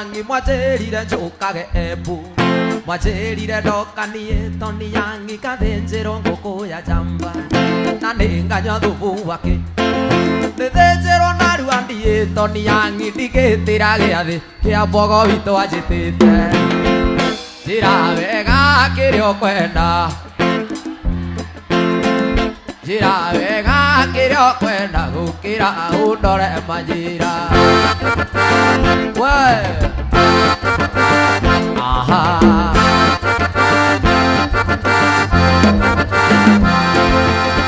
Toni Yangi mwanjĩrire njũkage Embu mwanjĩrire ndoka niĩ Toni Yangi ngathĩnjĩrwo ngũkũ ya njamba na nĩ nganyua thubu wake nĩthĩnjĩrwo narua niĩ Toni Yangi ndigĩtĩra gĩathĩ kĩa mbogo witũ anjĩtĩte njĩra wega kĩrĩa ũkwenda njĩra wega kĩrĩa ũkwenda gũkĩra ũndore manjĩra we aha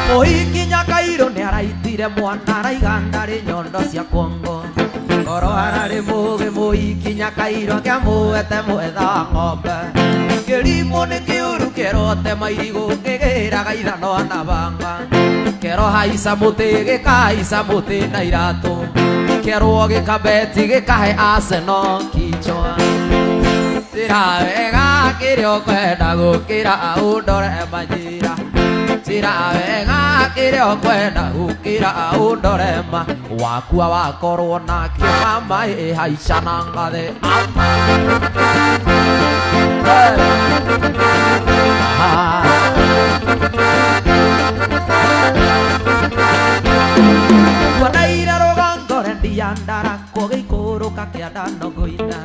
mũhiki Nyakairũ nĩaraitire mwana araiga ndarĩ nyondo cia kuongo ngoro ararĩ mũgĩ mũhiki Nyakairũ akĩamũete mwetha wa ng'ombe kĩrimũ nĩ kĩũru kĩrote mairigũ kĩgĩraga ithanwa na banga kĩro haica mũtĩ gĩkahaica mũtĩ na iratũ kĩerwo gĩkabeti gĩkahe Arsenal kichwa njĩra wega kĩrĩa ũkwenda gũkĩra ũndore manjĩra njĩra wega kĩrĩa ũkwenda gũkĩra ũndore ma wakua wakorwo nakĩo mama ĩ haica na ngathĩ ama Tuonaire rũgongo rendia ndarakwo gĩikũrũka kĩanda nongoina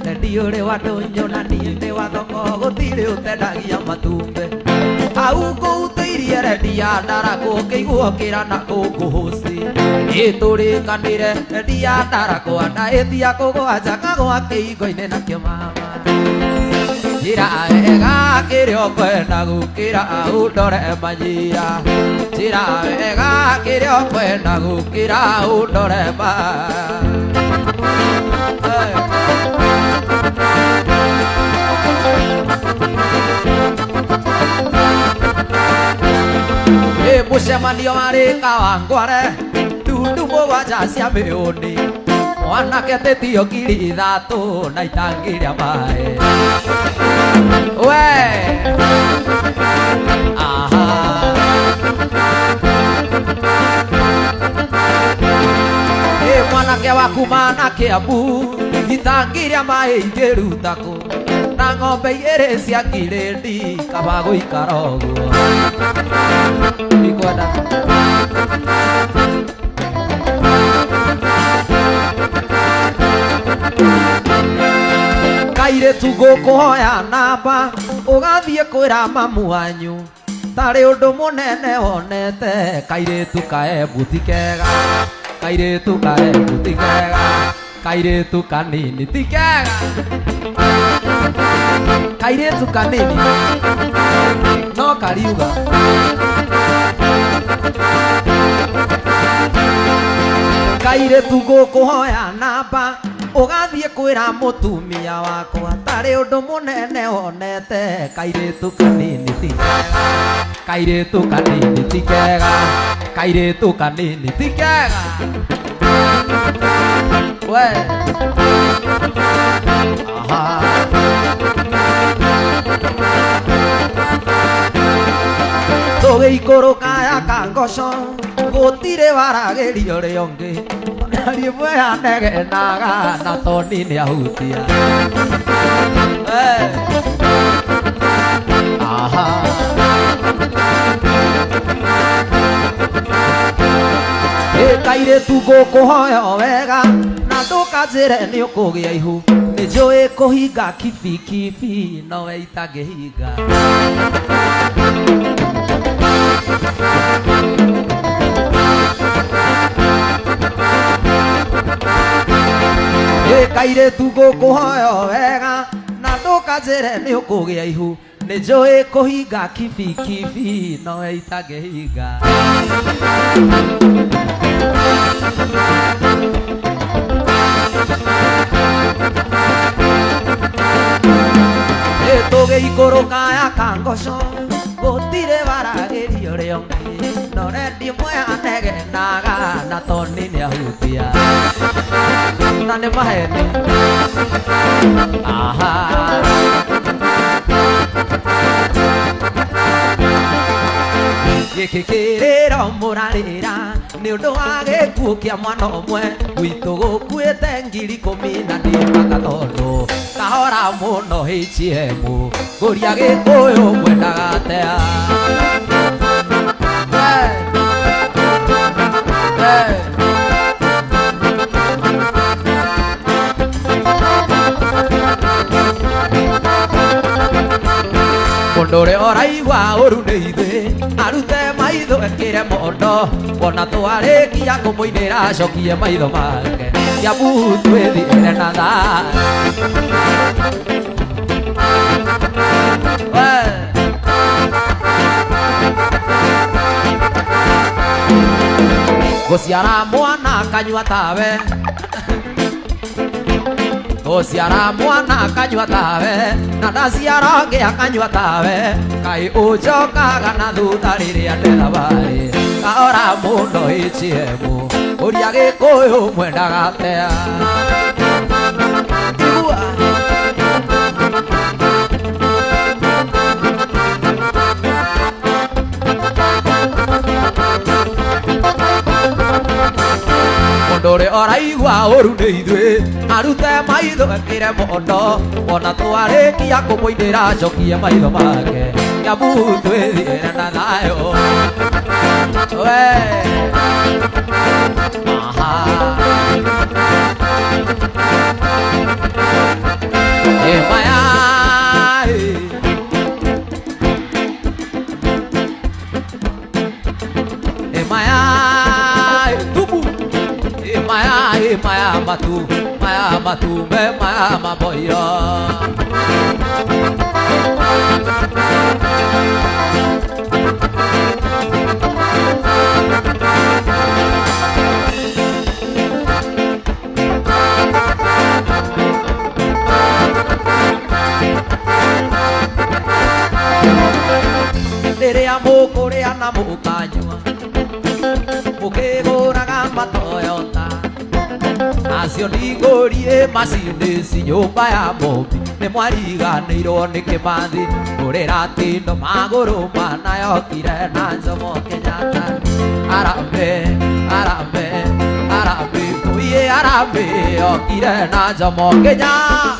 rendi ũrĩ wa ndũnyũ na niĩ ndĩ wa thoko gũtirĩ ũtendagia matumbĩ hau ngũutĩirie rendia ndarakwo kĩiguo kĩra na kũngũhũci ĩtũrĩkanĩre rendia ndarakwo na ĩtia kũgwa njaga gwa kĩingo-inĩ nakĩo mama njĩra wega kĩrĩa ũkwenda gũkĩra ũndore manjĩra njĩra wega kĩrĩa ũkwenda gũkĩra ũndore ma ĩ mũcemanio warĩ Kawangware tundu mũgwanja cia mĩũni mwanake tĩtio 3,000 na itangi rĩa maĩ we aha ĩ mwanake wa kuma na Kĩambu itangi rĩa maĩ ingĩruta kũ na ng'ombe igĩrĩ cia ngirĩndi kaba gũikara ũguo ndikwenda kairĩtu ngũkũhoya namba ũgathiĩ kwĩra mamu wanyu tarĩ ũndũ mũnene wonete kairĩtu kaembu ti kega kairĩtu kaembu ti kega kairĩtu kanini ti kega kairĩtu kanini no kariuga kairĩtu ngũkũhoya namba ũgathiĩ kwĩra mũtumia wakwa tarĩ ũndũ mũnene wonete kairĩtu kanini ti kega kairĩtu kanini ti kega kairĩtu kanini ti kega we aha tũgĩikũrũka ya Kangoco gũtirĩ waragĩrio ũrĩa ũngĩ rĩmwe anegenaga na Toni nĩahutia aha ĩ kairĩtu ngũkũhoya wega na ndũkanjĩre nĩ ũkũgĩa ihu nĩ njũĩ kũhinga kibikibi nowe itangĩhinga ĩ kairĩtu ngũkũhoya wega na ndũkanjĩre nĩ ũkũgĩa ihu nĩ njũĩ kũhinga kibikibi nowe itangĩhinga ĩ tũgĩikũrũka ya Kangoco gũtirĩ waragĩrio ũrĩa ũngĩ no rendi mwe anegenaga na Toni nĩahutia na nĩ maheni aha gĩkĩ kĩrĩro mũrarĩra Nĩ ũndũ wa gĩkuũ kĩa mwana ũmwe gwitũ gũkuĩte 10,000 na ndĩmaka tondũ kahora mũno HM ngũria gĩkũyũ mwendaga atĩa. Hey. Hey. Mũndũ ũrĩa ũraigua ũru nĩ ithuĩ arute maitho ekĩre mondo wona twarĩkia kũmũinĩra acokie maitho make Kiambu twĩthiĩre na thayũ. Gũciara mwana akanyua tawe, gũciara mwana akanyua tawe, na ndaciara ũngĩ akanyua tawe, kaĩ ũnjokaga na thutha rĩrĩa ndĩ thabarĩ kahora mũno HM ũria gĩkũyũ mwendaga atĩa. Igua. Mũndũ ũrĩa ũraigua ũru nĩ ithuĩ arute maitho ekĩre mondo wona twarĩkia kũmũinĩra acokie maitho make Kiambu twĩthiĩre na thayũ. We. Aha. Maya. Maya. Tubu. Maya, maya matu, maya matu, me maya maboyo. Rĩrĩa mũkũrĩa na mũkanyua mũkĩgũraga matoyota acio ndigũrie macini ci nyũmba ya mũmbi nĩ mwariganĩirwo nĩ Kĩmathi ũrĩra tindo magũrũ manayokire na Jomo Kenyatta. Arambe, arambe, arambe, oye arambe okire na Jomo Kenyatta.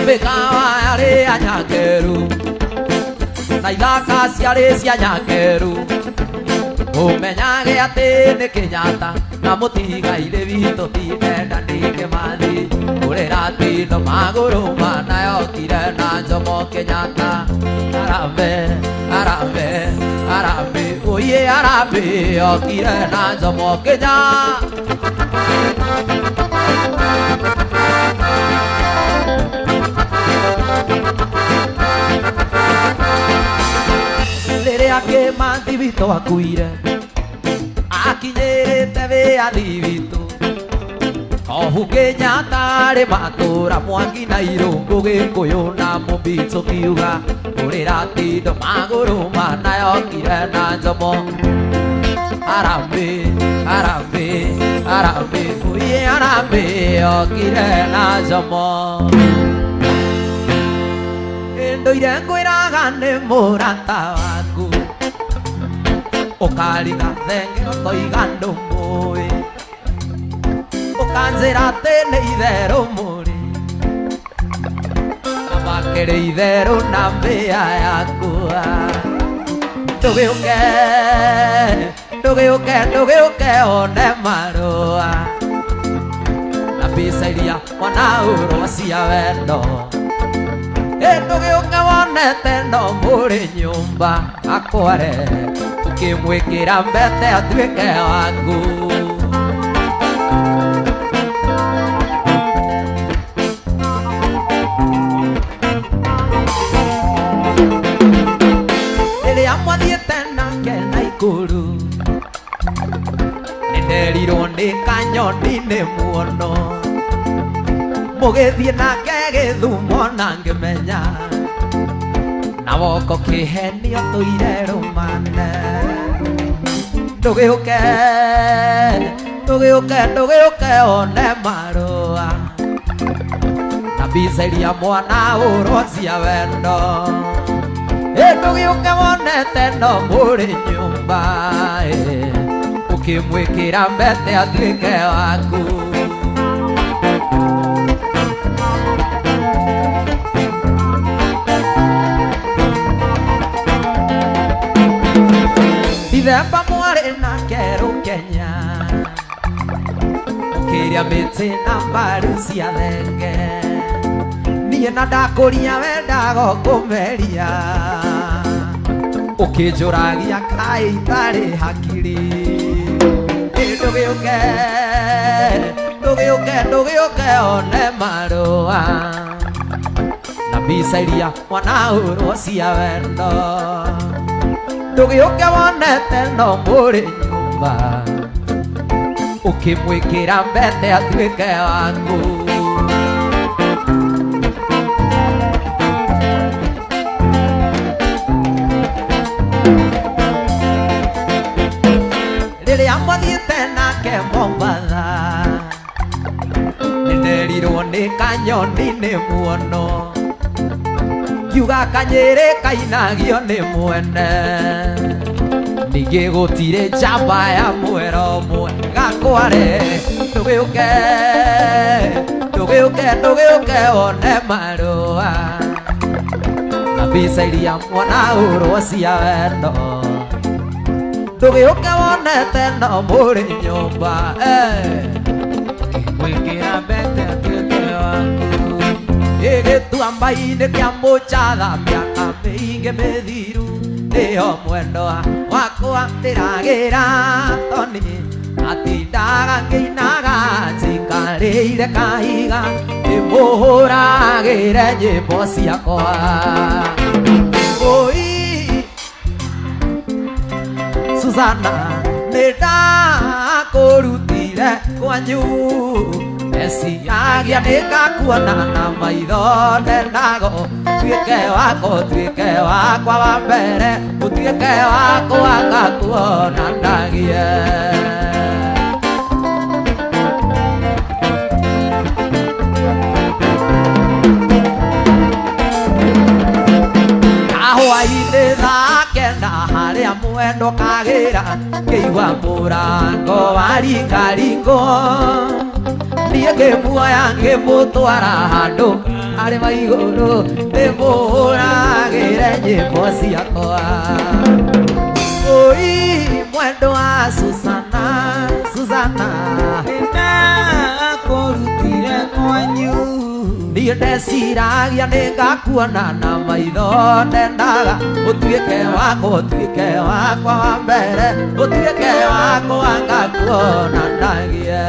Mĩkawa yarĩ ya Nyakeru na ithaka ciarĩ cia Nyakeru ũmenyage atĩ nĩ Kenyatta na mũtigairĩ witũ ti Nenda nĩ Kĩmathi ũrĩra tindo magũrũ manayokire na Jomo Kenyatta. Arambe, arambe, arambe, oye arambe okire na Jomo Kenyatta. Rĩrĩa Kĩmathi witũ akuire akinyĩrĩte wĩyathi witũ Kohu Kenyatta arĩ matũra Mwangi na Irũngũ Gĩkũyũ na Mũmbi tũkiuga ũrĩra tindo magũrũ manayokire na Jomo. Arambe, arambe, arambe, oye arambe okire na Jomo. Ndoire ngwĩraga nĩ mũrata waku ũkariga thenge ũkoiga ndũmũĩ ũkanjĩra atĩ nĩ itherũ mũrĩ na makĩrĩ itherũ na mbĩa yakua. Ndũgĩũke, ndũgĩũke, ndũgĩũke one marũa na mbica iria wanaũrwo cia wendo. Ndũgĩũke wonete no mũrĩ nyũmba akware ũkĩmwĩkĩra mbete atuĩke waku. Rĩrĩa mwathiĩte nake Naikuru nĩnderirwo nĩ kanyoni nĩ muono mũgĩthiĩ nake Gĩthumo na ngĩmenya na woko kĩhenio tũire rũmane. Ndũgĩũke, ndũgĩũke, ndũgĩũke one marũa na mbica iria mwana ũrwo cia wendo ndũgĩũke wonete no mũrĩ nyũmba ũkĩmwĩkĩra mbete atuĩke waku. Ithemba mwarĩ nake rũkenya ũkĩrĩa mĩtĩ na mbaru cia thenge niĩ na ndakũria wendaga kũmeria ũkĩnjũragia kaĩ itarĩ hakiri. Ndũgĩũke ndũgĩũke ndũgĩũke one marũa na mbica iria mwana ũrwo cia wendo ndũgĩũke wonete no mũrĩ nyũmba ũkĩmwĩkĩra mbete atuĩke waku. Rĩrĩa mwathiĩte nake Mombatha nĩnderirwo nĩ kanyoni nĩ muono ngiuga kanyĩrĩ kainagio nĩ mwene ningĩ gũtirĩ njamba ya mwero ũmwe gakware. Ndũgĩũke ndũgĩũke ndũgĩũke wone marũa na mbica iria mwana ũrwo cia wendo ndũgĩũke wonete no mũrĩ nyũmba Ũkĩmwĩkĩra mbete atuĩke waku. Gĩtuamba-inĩ kĩa mũcatha mĩaka mĩingĩ mĩthiru nĩyo mwendwa wakwa ndĩragĩra toni atindaga ngĩinaga njikarĩire kahiga ndĩmũhũragĩre nyĩmbo ciakwa. Oi Susana nĩndakũrutire kwanyu meciagia nĩngakuona na maitho ndendago tuĩke wakwa tuĩke wakwa wa mbere ũtuĩke wakwa ngakuona ndagie. Kahũa-inĩ thaa kenda harĩa mwendo kagĩra ngĩigua mũrango waringaringwo niĩ ngĩmuoya ngĩmũtwara handũ harĩ ma igũrũ ndĩmũhũragĩre nyĩmbo ciakwa. Oi mwendo wa Susana Susana Nĩndakũrutire kwanyu niĩ ndeciragia nĩngakuona na maitho ndendaga ũtuĩke wakwa ũtuĩke wakwa wa mbere ũtuĩke wakwa ngakuona ndagie.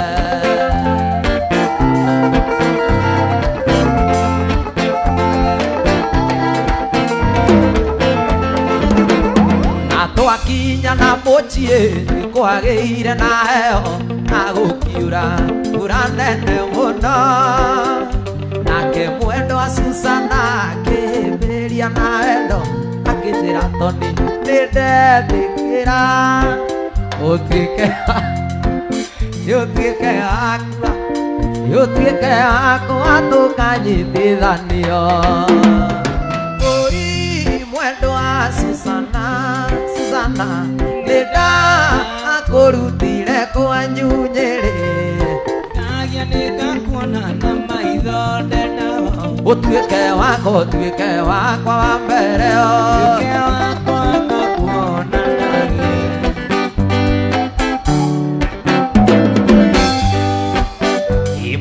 Na twakinya na mũciĩ nĩkwagĩire na heho na gũkiura mbura nene mũno nake mwendo wa Susana akĩhĩmbĩria na wendo akĩnjĩra toni nĩndetĩkĩra ũtuĩke ũtuĩke wakwa ũtuĩke wakwa tũkanyitithanio. Oi mwendo wa Susana Susana nĩndakũrutire kwanyu Nyĩrĩ Ndagia nĩngakuona na maitho ndendago ũtuĩke wakwa ũtuĩke wakwa wa mbere ũtuĩke wakwa ngakuona ndagie.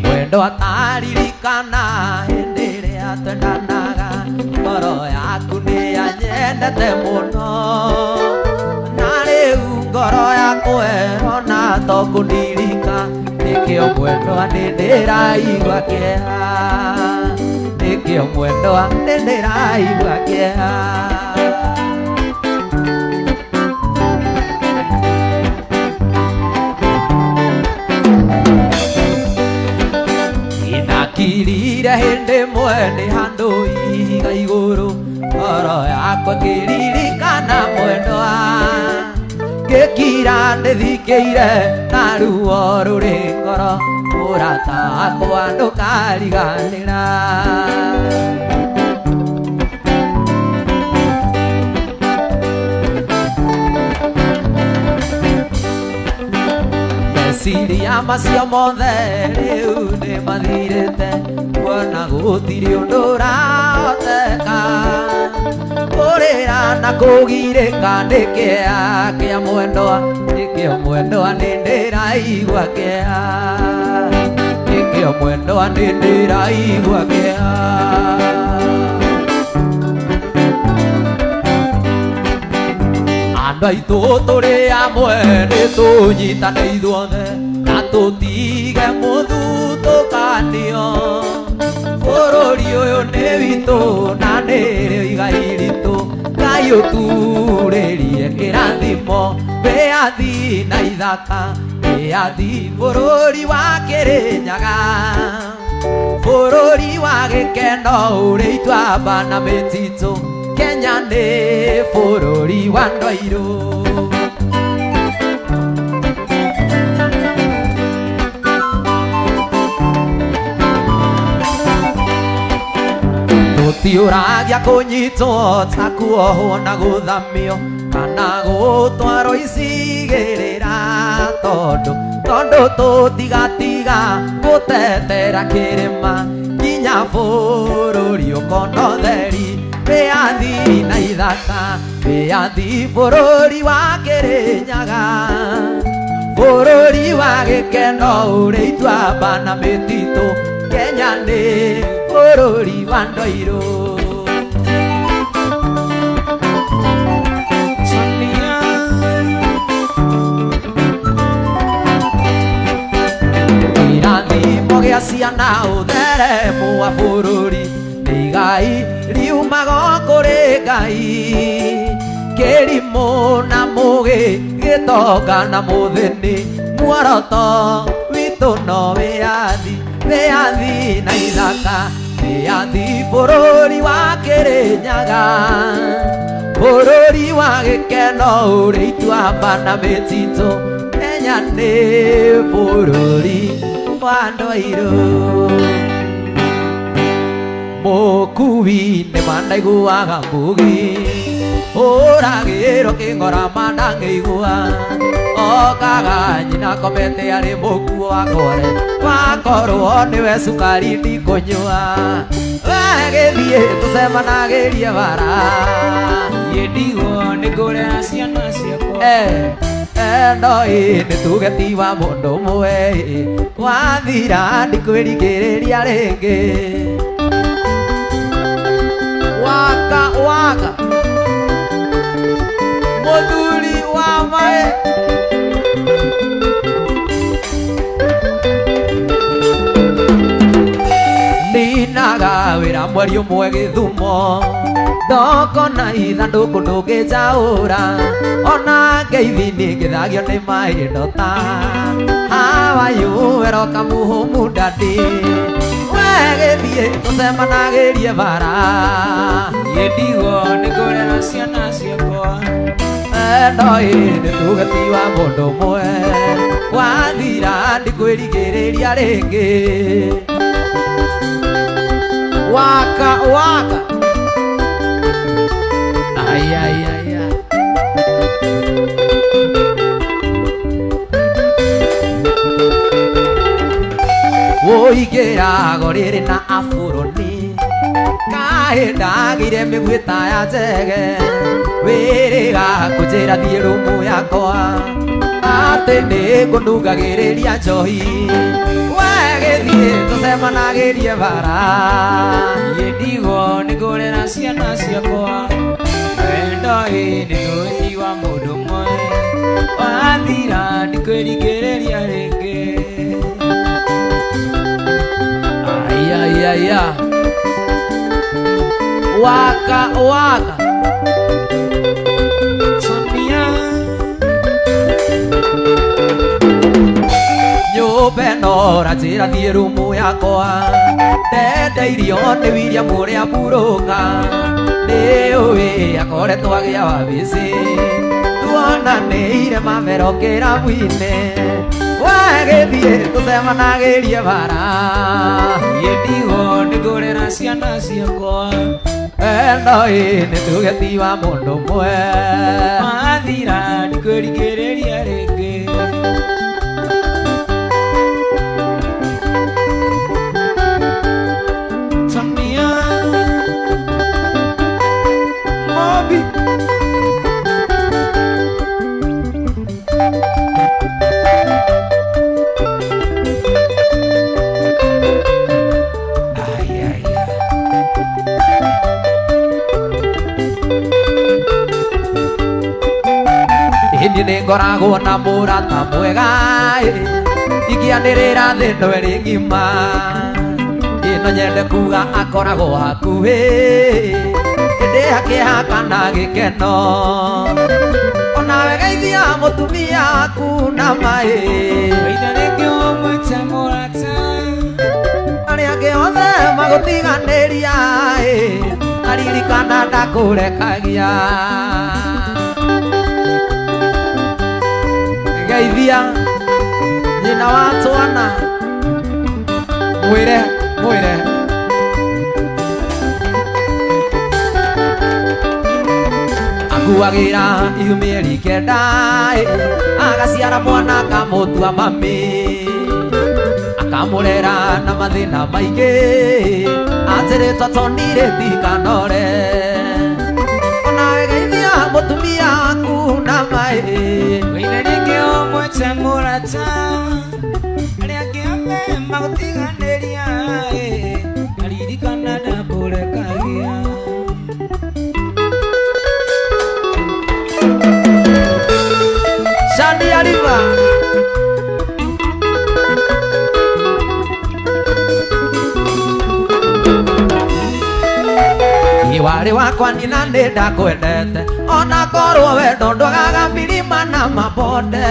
Mwendo ataririkana hĩndĩ ĩrĩa twendanaga ngoro yaku nĩyanyendete mũno na rĩu ngoro yakwa ĩrona to kũndirika nĩkĩo mwendwa nĩndĩraigua kĩeha nĩkĩo mwendwa nĩndĩraigua kĩeha. Ndakirire hĩndĩ ĩmwe ndĩ handũ ihiga igũrũ ngoro yakwa ngĩririkana mwendwa ngĩkira ndĩthikĩire na ruo rũrĩ ngoro Mũrata wakwa ndũkariganĩra. Meciria macio mothe rĩu nĩ mathirĩte, kuona gũtirĩ ũndũ ũrahoteka. Kũrĩra na kũgirĩka nĩ kĩeha kĩa mwendwa, nĩkĩo mwendwa nĩ ndĩraigua kĩeha, nĩkĩo mwendwa nĩ ndĩraigua kĩeha. Andũ aitũ tũrĩ amwe nĩ tũnyitane ithuothe, na tũtige mũthutũkanio. Bũrũri ũyũ nĩ witũ na nĩrĩo igai ritũ, Ngai ũturĩrie kĩrathimo, wĩyathi na ithaka, wĩyathi bũrũri wa Kĩrĩnyaga. Bũrũri wa gĩkeno ũrĩ ituamba na mĩtitũ, Kenya nĩ bũrũri wa andũ airũ. Tũtiũragia kũnyitwo ta kuohwo na gũthamio, kana gũtwarwo icigĩrĩra, tondũ tũtigatiga gũtetera kĩrĩma nginya bũrũri ũkona ũtheri. Wĩyathi na ithaka, wĩyathi bũrũri wa Kĩrĩnyaga, bũrũri wa gĩkeno ũrĩ ituamba na mĩtitũ, Kenya nĩ bũrũri wa andũ airũ. Sonia. Kĩrathimo gĩa ciana ũtheremu wa bũrũri, nĩ igai riumaga kũrĩ Ngai. Kĩrimũ na mũgĩ, gĩtonga na mũthĩni, muoroto witũ no wĩyathi, wĩyathi na ithaka, wĩyathi bũrũri wa Kĩrĩnyaga, bũrũri wa gĩkeno ũrĩ ituamba na mĩtitũ, Kenya nĩ bũrũri wa andũ airũ. Mũkui nĩ mandaiguaga mbugi, ũragĩrwo kĩng'ora mandangĩigua, okaga nyina komete arĩ mũkuo wakore, wakorwo nĩwe cukari ndikũnyua. We gĩthiĩ tũcemanagĩrie bara. Niĩ ndigwo nĩ kũrera ciana ciakwa. No ĩ nĩ tuge ti wa mũndũ ũmwe, wathira ndikwĩrigĩrĩria rĩngĩ. Waka waka mũthuri wa maĩ. Ninaga wĩra mweri ũmwe Gĩthumo, ndokona ithandũkũ ndũngĩnjaũra, ona ngeithi nĩngĩthagio nĩ maĩ ndota. How are you? Eroka muhumu daddy. We gĩthiĩ tũcemanagĩrie bara. Niĩ ndigwo nĩ kũrera ciana ciakwa. No ĩ nĩ tuge ti wa mũndũ ũmwe, wathira ndikwĩrigĩrĩria rĩngĩ. Waka waka ai ai ai ai. Ũingĩrago rĩrĩ na aburoni, kaĩ ndagĩire mĩguĩ ta ya njege, wĩrĩga kũnjĩra thiĩ rumu yakwa, atĩ nĩngũnungagĩrĩria njohi. We gĩthiĩ tũcemanagĩrie bara. Niĩ ndigwo nĩ kũrera ciana ciakwa. Wendo ĩ nĩ tũĩ wa mũndũ ũmwe, wathira ndikwĩrigĩrĩria rĩngĩ. Ai ai ai ai. Waka waka Sonia. Nyũmba ĩno ũranjĩra thiĩ rumu yakwa, ndendeirio nĩ William ũrĩa mburũka, nĩũĩ akoretwo agĩa wabici, tuonanĩire mamero kĩrabu-inĩ. Wagĩthiĩ tũcemanagĩrie bara. Niĩ ndigwo nĩngũrera ciana ciakwa. Wendo ĩ nĩ tuge ti wa mũndũ ũmwe. Wathira ndikwĩrigĩrĩria rĩngĩ. Sonia Mobi. Ay, ay, ay. Ĩni nĩ ngoragwo na mũrata mwega ĩ, ingĩanĩrĩra thĩ ĩno ĩrĩ ng'ima. Ĩno nyende kuga akoragwo hakuhĩ hĩndĩ ya kĩeha kana gĩkeno. Onawe geithia mũtumia waku na maĩ. Waitha rĩngĩ ũmwĩte mũrata. Arĩa angĩ othe magũtiganĩria ĩ, aririkana ndakũrekagia. Geithia nyina wa twana, mwĩre mwĩre akuagĩra ihu mĩeri 9 ĩ, agaciara mwana akamũtua mami, akamũrera na mathĩna maingĩ, atĩrĩtwo Toni rĩtikanore. Onawe geithia mũtumia waku na maĩ. Waitha rĩngĩ ũmwĩte mũrata. Arĩa angĩ othe magũtiganĩria ĩ, aririkana ndakũrekagia. Shandi Aliva. Iwarĩ wakwa nina nĩ ndakwendete, ona korwo wendo ndwagaga milima na mabonde.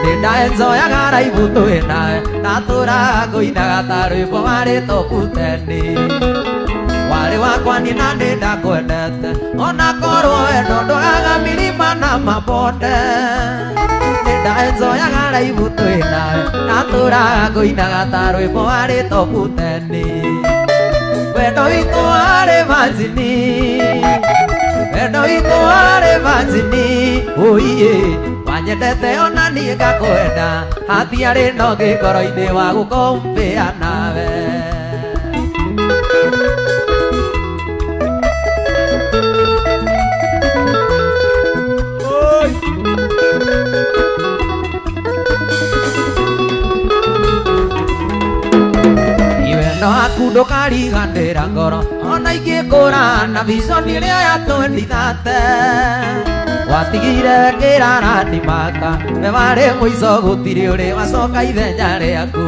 Nĩ ndaenjoyaga raibu twĩ nawe, ndatũraga ngũinaga ta rwĩmbo warĩ tokuteni. Warĩ wakwa nina nĩ ndakwendete, ona korwo wendo ndwagaga milima na mabonde. Nĩ ndaenjoyaga raibu twĩ nawe, ndatũraga ngũinaga ta rwĩmbo warĩ tokuteni. Wendo witũ warĩ manjini, wendo witũ warĩ manjini, ũiĩ wanyendete ona niĩ ngakwenda, hatiarĩ na ũngĩ ngoro-inĩ wa gũkombĩa nawe. Wendo waku ndũkariganĩra ngoro, ona ingĩkũra na vision ĩrĩa ya 2030. Watigire kĩrarani maka, we warĩ mũico gũtirĩ ũrĩ wacoka ithenya rĩaku.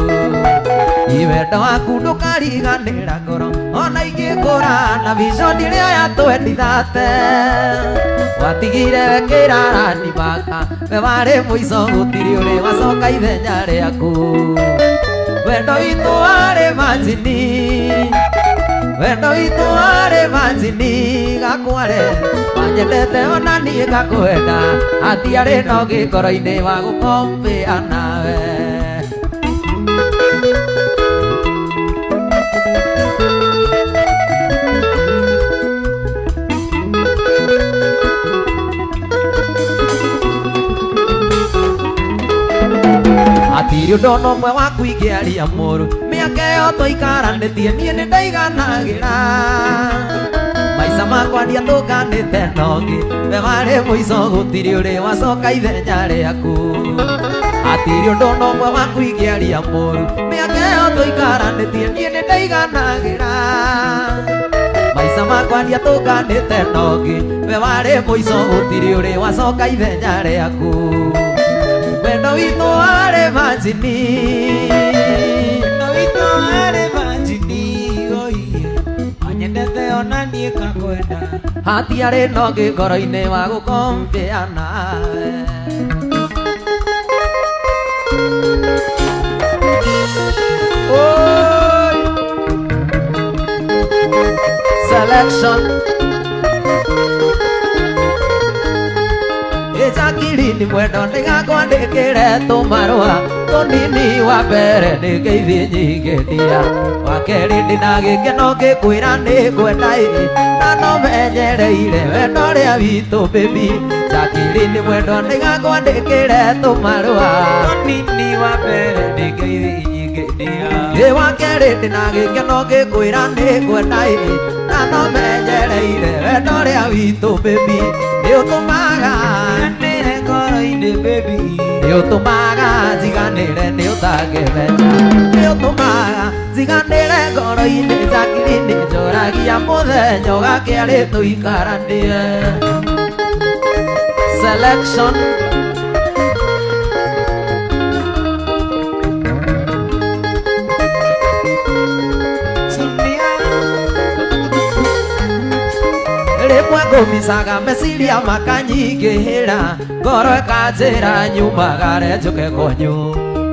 Wendo waku ndũkariganĩra ngoro, ona ingĩkũra na vision ĩrĩa ya 2030. Watigire kĩrarani maka, we warĩ mũico gũtirĩ ũrĩ wacoka ithenya rĩaku. Wendo witũ warĩ manjini, wendo witũ warĩ manjini, gakware wanyendete ona niĩ ngakwenda, hatiarĩ na ũngĩ ngoro-inĩ wa gũkombĩa nawe. Hatirĩ ũndũ ona ũmwe waku ingĩaria mũũru, mĩaka ĩyo tũikaranĩtie niĩ nĩ ndaiganagĩra. Maica makwa ndiatũnganĩte na ũngĩ, we warĩ mũico gũtirĩ ũrĩ wacoka ithenya rĩaku. Hatirĩ ũndũ ona ũmwe waku ingĩaria mũũru, mĩaka ĩyo tũikaranĩtie niĩ nĩ ndaiganagĩra. Maica makwa ndiatũnganĩte na ũngĩ, we warĩ mũico gũtirĩ ũrĩ wacoka ithenya rĩaku. Wendo witũ warĩ manjini, Wendo witũ warĩ manjini, oiye wanyendete ona niĩ ngakwenda, hatiarĩ na ũngĩ ngoro-inĩ wa gũkombĩa nawe. Oi. Selection. Jacqueline mwendo nĩgakwandĩkĩre tũmarũa tũnini wa mbere nĩ ngeithi nyingĩ ndia wa kerĩ ndĩna gĩkeno ngĩkwĩra nĩngwenda ĩ na no menyereire wendo ũrĩa witũ baby Jacqueline mwendo nĩgakwandĩkĩre tũmarũa tũnini wa mbere nĩ ngeithi nyingĩ ndia ĩ wa kerĩ ndĩna gĩkeno ngĩkwĩra nĩngwenda ĩ na no menyereire wendo ũrĩa witũ baby nĩũtũmaga njiganĩre ngoro-inĩ baby nĩũtũmaga njiganĩre nĩũtangĩmenya nĩũtũmaga njiganĩre ngoro-inĩ Jacqueline njoragia mũthenya ũgakĩarĩ tũikaranie selection rĩmwe ngũmicaga meciria makanyingĩhĩra ngoro ĩkanjĩra nyumagare njũke kwanyu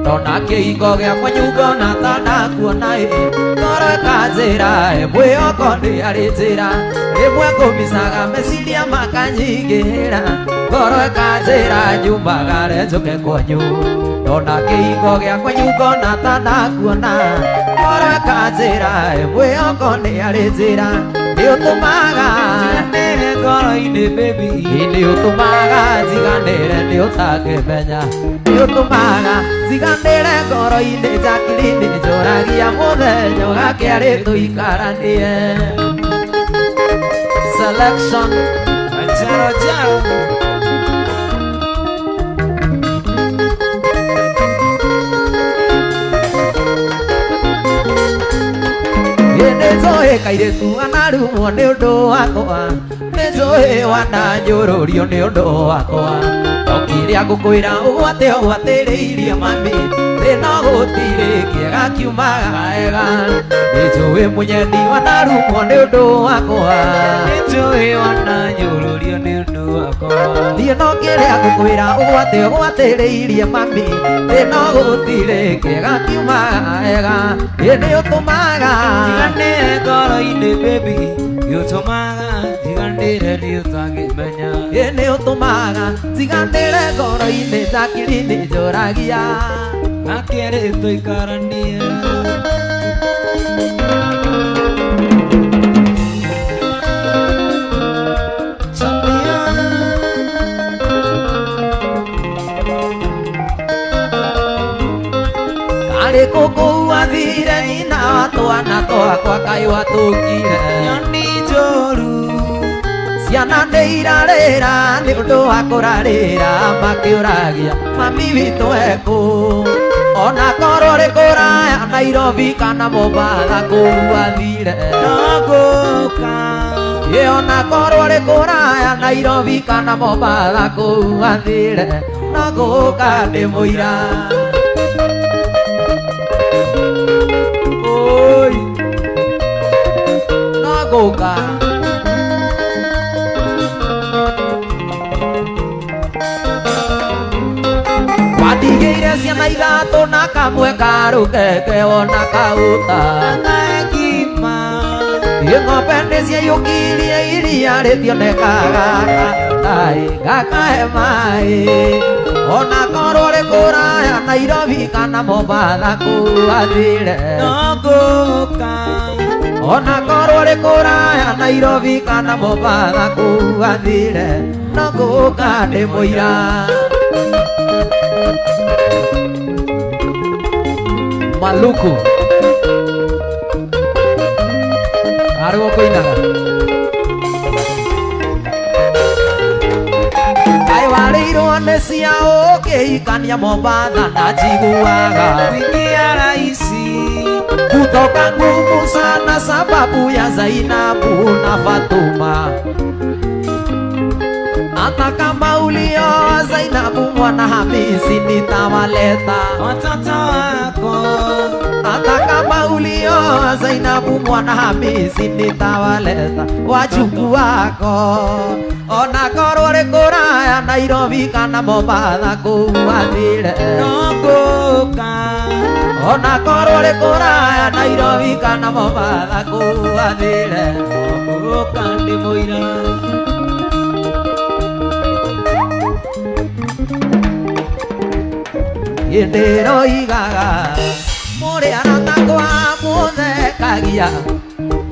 ndona kĩhingo gĩa kwanyu ngona ta ndakuona ĩ ngoro ĩkanjĩra mwĩhoko nĩ arĩ njĩra rĩmwe ngũmicaga meciria makanyingĩhĩra ngoro ĩkanjĩra nyumagare njũke kwanyu ndona kĩhingo gĩa kwanyu ngona ta ndakuona ngoro ĩkanjĩra mwĩhoko nĩ arĩ njĩra nĩũtũmaga njiganĩre ngoro-inĩ baby nĩũtũmaga njiganĩre nĩũtangĩmenya nĩũtũmaga njiganĩre ngoro-inĩ Jacqueline njoragia mũthenya ũgakĩarĩ tũikaranie selection Jaro jaro nĩnjũĩ kairĩtu anarumwo nĩ ũndũ wakwa nĩnjũĩ wananyũrũrio nĩ ũndũ wakwa no kĩrĩa ngũkwĩra ũgwate ũgwatĩrĩirie mami thĩna gũtirĩ kĩega kiumaga ega nĩnjũĩ mũnyendi wanarumwo nĩ ũndũ wakwa nĩnjũĩ wananyũrũrio nĩ ũndũ wakwa niĩ no kĩrĩa ngũkwĩra ũgwate ũgwatĩrĩirie mami thĩna gũtirĩ kĩega kiumaga ega nĩũtũmaga njiganĩre ngoro-inĩ baby nĩũtũmaga njiganĩre nĩũtangĩmenya nĩũtũmaga njiganĩre ngoro-inĩ Jacqueline njoragia gakĩarĩ tũikaranie karĩ kũkũu athire nyina wa twana twakwa kaĩ watũkire nyoni njũru ciana nĩ irarĩra nĩ ũndũ wa kũrarĩra makĩũragia mami witũ ekũ ona korwo rĩ kũraya Nairobi kana Mombatha kũu athire no ngũka ĩ ona korwo rĩ kũraya Nairobi kana Mombatha kũu athire no ngũka ndĩ mũira oi no ngũka watigĩire ciana ithatũ na kamwe karũkeke ona kauta na ĩ ng'ombe nĩciaiyũkirie iria rĩtionekaga gakae gakahe maĩ ona korwo rĩ kũraya Nairobi kana Mombatha kũu athire no ngũka ona korwo rĩ kũraya Nairobi kana Mombatha kũu athire no ngũka ndĩ mũira Maluku arĩ gũkũinaga kaĩ warĩirwo nĩ cia ũkĩhikania Mombatha na njiguaga wiki ya raisi kutoka ngumu sana sababu ya Zainabu na Fatuma hata kama ulioa Zainabu mwana Hamisi nitawaleta watoto wako hata kama ulioa Zainabu mwana Hamisi nitawaleta wajukuu wako ona korwo rĩ kũraya Nairobi kana Mombatha kũu athire no ngũka ona korwo rĩ kũraya Nairobi kana Mombatha kũu athire no ngũka ndĩ mũira Ĩndĩroigaga mũrĩ aratakwa mũthekagia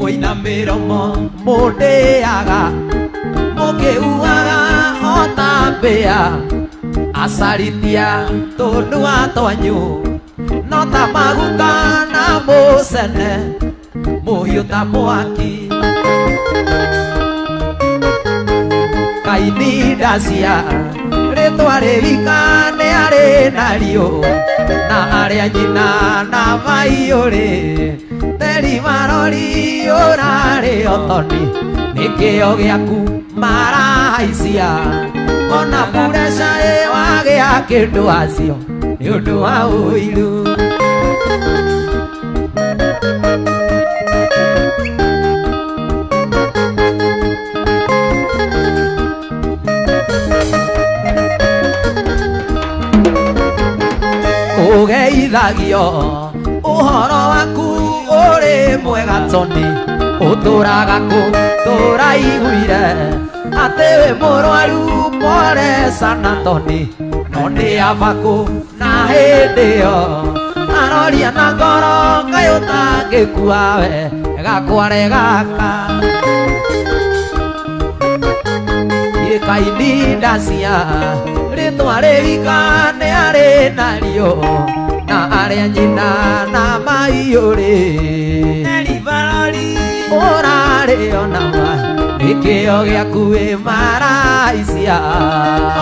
ũina mĩromo mũndĩaga mũkĩuaga ota mbĩa acaritia tũnua twanyu no ta maguta na mũcene mũhiũ ta mwaki kaini ndacia rĩtwa rĩrika nĩ arĩ nario na arĩa nyina na maiyũrĩ theri marori ũrarĩ otoni nĩkĩo gĩaku marahaicia ona pureca ĩwagĩa kĩndũ acio nĩ ũndũ wa ũiru. Ũgeithagio ũhoro waku ũrĩ mwega toni ũtũraga kũ tũraiguire atĩ wĩ mũrwaru pole sana toni no nĩ abakũ na hĩndĩ ĩyo aroria na ngoro kaĩ ũtangĩkua we gakware gaka kaini ndacia rĩtwa rĩrika nĩ arĩ nario na arĩa nyina na maiyũrĩ ũrarĩ ona ma nĩkĩo gĩaku wĩ maraicia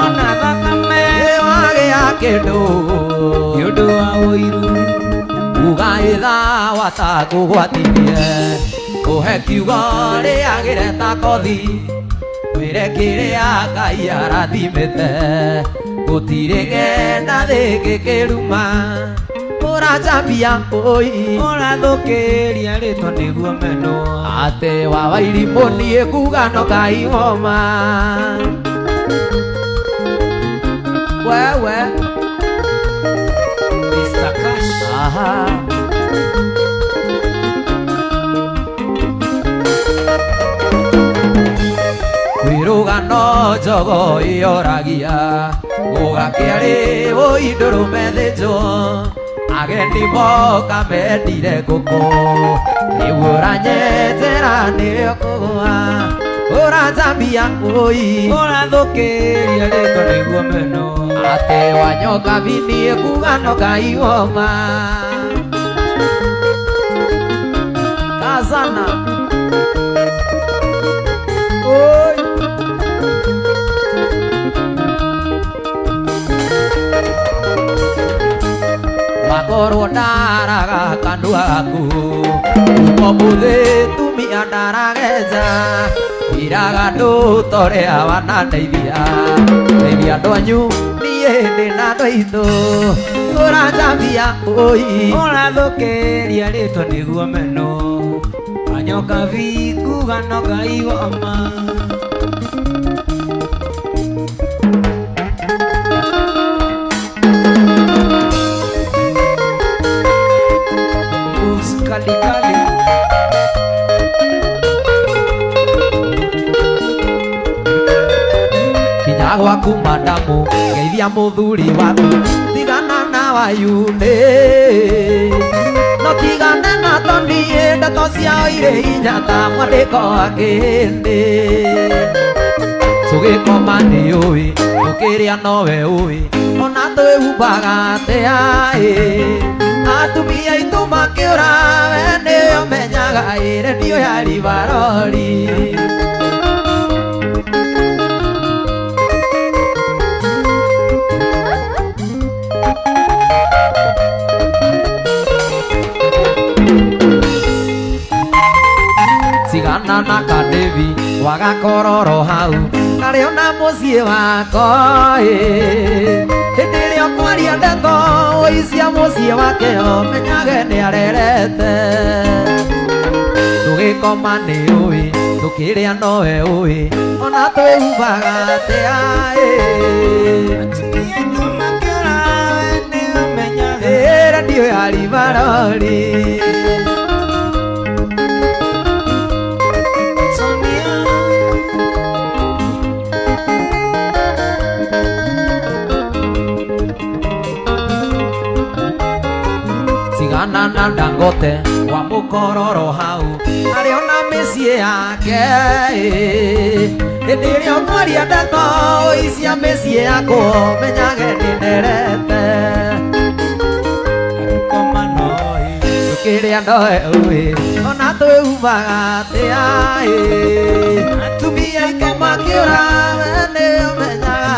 ona thakame wagĩa kĩndũ nĩ ũndũ wa ũiru uga ithawa takũgwatithie kũhe kiugo rĩagĩre ta kothi wĩre kĩrĩa Ngai arathimĩte gũtirĩ ng'enda thĩngĩkĩruma ũranjambia ũi ũrathũkĩria rĩtwa nĩguo menwo atĩ wa wairimũ niĩ nguga no Ngai woma wewe Mr. Cash. Aha. Kwĩrũgano njogo ĩyoragia gũgakĩarĩ ũi ndũrũme thĩnjwo ageni moka mendire ngũkũ rĩu ũranyenjera nĩyo kũgũa ũranjambia ũi ũrathũkĩria rĩtwa nĩguo menwo atĩ wanyoka biniĩ kuga no Ngai woma kazana oi. Makorwo ndaraga kanua gaku ũmũthĩ tumia ndaragenja iraga andũ torea wanandeithia ndeithia andũ anyu niĩ ndĩ na andũ aitũ ũranjambia ũi ũrathũkĩria rĩtwa nĩguo menwo anyoka bikuga no Ngai woma. Kalikali kinya gwaku madamu ngeithia mũthuri waku tigana na wayunĩ no tigane na toniĩ ndeto ciao irĩ hinya ta mwandĩko wa kĩhĩndĩ tũgĩkoma nĩ ũĩ tũkĩrĩa nowe ũĩ ona twĩhumbaga atĩa ĩ atumia aitũ makĩũra we nĩwe ũmenyaga ĩ redio ya Rivaroli. Tigana na Kadevi wagakororo hau karĩ ona mũciĩ wako ĩ hĩndĩ ĩrĩa ũkwaria ndeto ũicia mũciĩ wake ũmenyage nĩ arerete tũgĩkoma nĩ ũĩ tũkĩrĩa nowe ũĩ ona twĩhumbaga atĩa ĩ atumia aitũ makĩũra we nĩwe ũmenyaga ĩ redio ya Rivaroli. Komana na Dangote wa mũkororo hau arĩ ona mĩciĩ yake hĩndĩ ĩrĩa ũkwaria ndeto icia mĩciĩ yakwo menyage nĩnderete tũkĩrĩa ndoe ũĩ ona twĩumaga atĩa atumia aingĩ makĩũra we nĩ ũmenyaga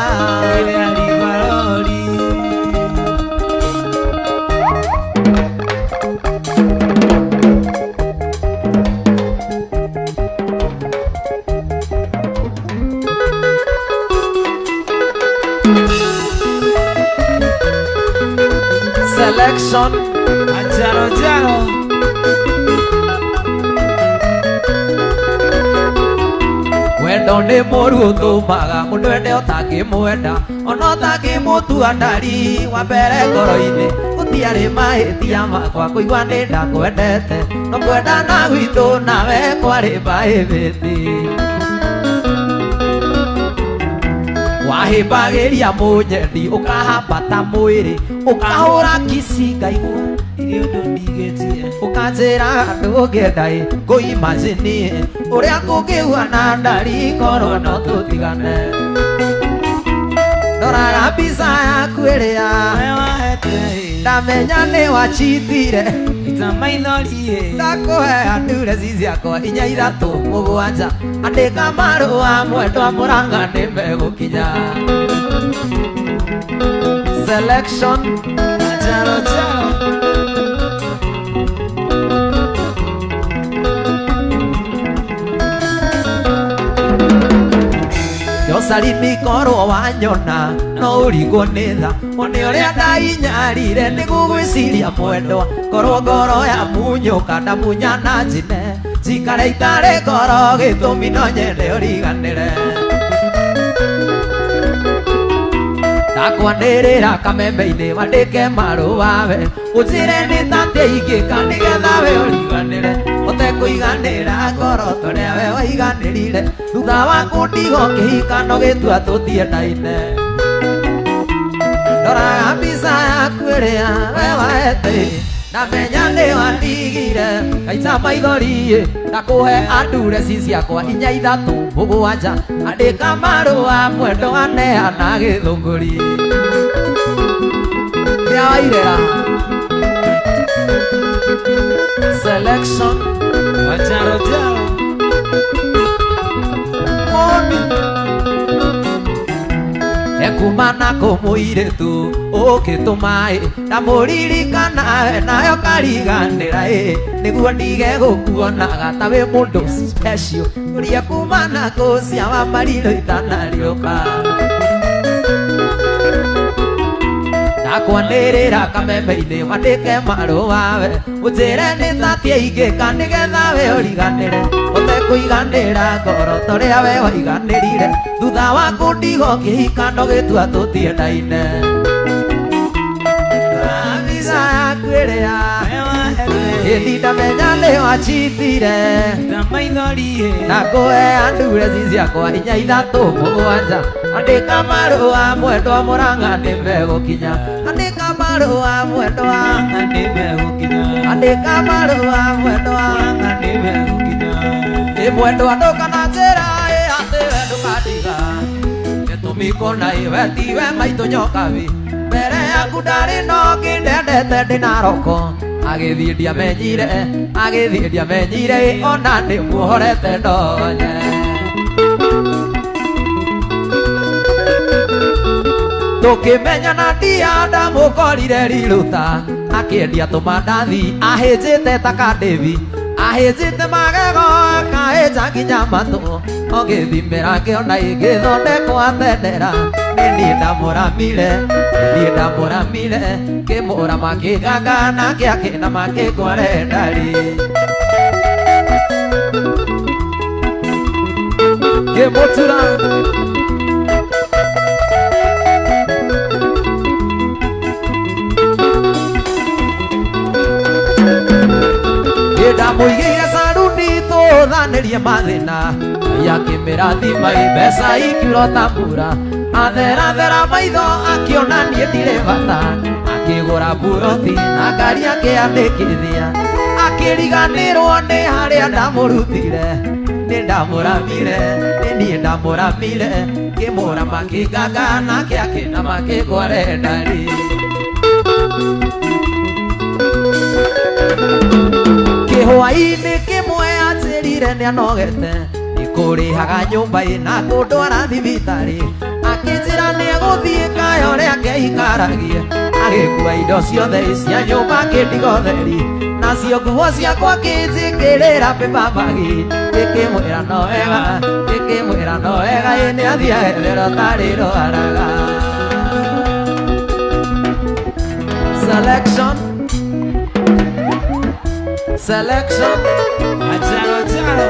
Selection Jaro jaro Wendo nĩ mũru ũtũmaga mũndũ ende ũtangĩmwenda ona ũtangĩmũtua ndari wa mbere ngoro-inĩ gũtiarĩ mahĩtia makwa kũigua nĩ ndakwendete no kwendana gwitũ nawe kwarĩ mahĩbĩti wahĩmbagĩria mũnyendi ũkahambata mwĩrĩ ũkahũra kici ngaigua irio ndũndigĩtie ũkanjĩra ndũngĩenda ĩ ngũimagine ũrĩa kũngĩhuana ndari korwo no tũtigane ndoraga mbica yaku ĩrĩa ndamenya nĩ wachitire ita maithori ndakũhe andureci ciakwa inya ithatũ mũgwanja andĩka marũa mwendwa Mũrang'a nĩ megũkinya Selection Jaro jaro Yosalimi korwo wanyona no ũrigwo nĩ tha one ũrĩa ndainyarire nĩgũgwĩciria mwendwa korwo ngoro ya munyũka ndamunya na njine njikare itarĩ ngoro gĩtũmi no nyende ũriganĩre ndakwanĩrĩra kameme-inĩ wandĩke marũa we ũnjĩre nĩ tatĩa ingĩka nĩgetha we ũriganĩre ũtekũiganĩra ngoro torĩa we waiganĩrire thutha wa kũndigwo kĩhikano gĩtua tũtiendaine ndoraga mbica yaku ĩrĩa we waete ndamenya nĩ wandigire ngaita maithori ndakũhe andureci ciakwa inya ithatũ mũgwanja andĩka marũa mwendwa aneana gĩthũngũri kĩa wairera Selection Jaro jaro Momi Ekumana kũmũirĩtu ũkĩtũma ĩ ndamũririkana nayo kariganĩra ĩ nĩguo ndige gũkuonaga ta wĩ mũndũ special ũrĩa kumana kũcia wa mariro itanariũka ndakwanĩrĩra kameme-inĩ wandĩke marũa we ũnjĩre nĩ tatĩa ingĩka nĩgetha we ũriganĩre ũtekũiganĩra ngoro torĩa we waiganĩrire thutha wa kũndigwo kĩhikano gĩtua tũtiendaine mbica yaku ĩrĩa ĩndi ndamenya nĩ wachitire ndakũhe andureci ciakwa inya ithatũ mũgwanja andĩka marũa mwendwa Mũrang'a nĩ megũkinya andĩka marũa mwendwa nĩ megũkinya andĩka marũa mwendwa Mũrang'a nĩ megũkinya ĩ mwendwa ndũkana njĩra ĩ atĩ we ndũkandiga gĩtũmi kũna ĩ we tiwe maitũ nyokabi mbere yaku ndarĩ no ngĩndendete ndĩna roko agĩthiĩ ndiamenyire agĩthiĩ ndiamenyire ona nĩ muohorete ndonye tũkĩmenyana ndia ndamũkorire riruta akĩendia tũmandathi ahĩnjĩte ta kandĩbi ahĩnjĩte magego akahĩnja nginya matũ ũgĩthimĩra ngĩona ĩgĩthondekwo atendera nĩ niĩ ndamũramire niĩ ndamũramire kĩmũrama kĩgangana kĩakĩnama kĩngware ndari kĩmũtura ndamũigĩire caruni tũthanĩrie mathĩna Ngai akĩmĩrathima mbeca ikiura ta mbura atherathera maitho akĩona niĩ ndirĩ bata akĩgũra Akĩgũra buroti na ngari akĩandĩkithia akĩriganĩrwo nĩ harĩa ndamũrutire nĩ ndamũramire nĩ niĩ ndamũramire ngĩmũrama kĩnganga nake akĩnama kĩngware ndari kĩhwaĩ-inĩ kĩmwe anjĩrire nĩanogete nĩkũrĩhaga nyũmba ĩna kũndwara thibitarĩ akĩnjĩra nĩegũthiĩ kaya ũrĩa akeikaragie agĩkua indo ciothe cia nyũmba akĩndiga ũtheri nacio nguo ciakwa akĩnjĩkĩrĩra paper bag ngĩkĩmwĩra no wega ngĩkĩmwĩra no wega ĩ nĩathiĩ agethere ũtarĩ rwaraga. Selection Selection Achalo chalo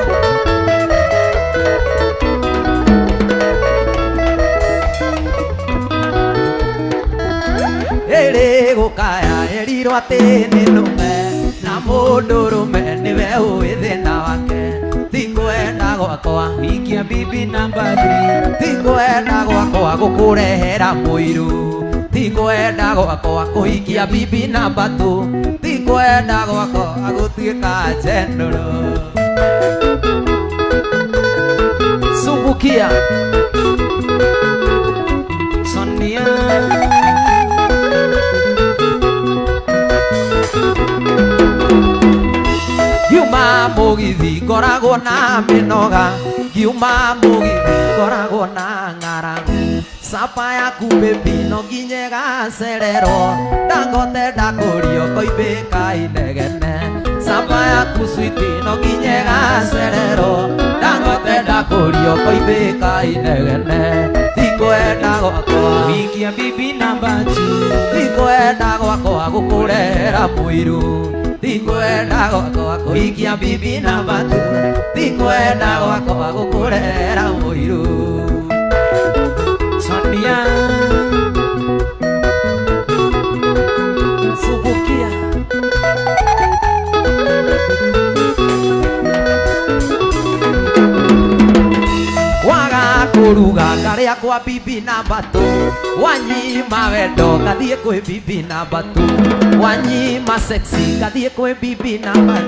Ĩrĩ gũkaya ĩrirwo atĩ nĩ nũme na mũndũrũme nĩwe ũĩ thĩna wake ti kwenda gwakwa Wikia bibi namba 3 ti kwenda gwakwa gũkũrehera mũiru ti kwenda gwakwa kũhikia bibi namba 2 ti kwenda gwakwa gũtuĩka general. Sumbukia Sonia Ngiuma mũgithi ngoragwo na mĩnoga ngiuma mũgithi ngoragwo na ng'aragu Sapa yaku baby no nginya ĩgacererwo Dangote ndakũrio koimbĩka inegene Sapa yaku sweet no nginya ĩgacererwo Dangote ndakũrio koimbĩka inegene Ti kwenda gwakwa Wikia bibi namba 2 Ti kwenda gwakwa gũkũrehera mũiru Ti kwenda gwakwa kũhikia bibi namba 2 Ti kwenda gwakwa gũkũrehera mũiru Sonia Subukia Waga kũruga karĩa kwa bibi namba 2 Wanyima wendo ngathiĩ kwĩ bibi namba 2 Wanyima sexy ngathiĩ kwĩ bibi namba 2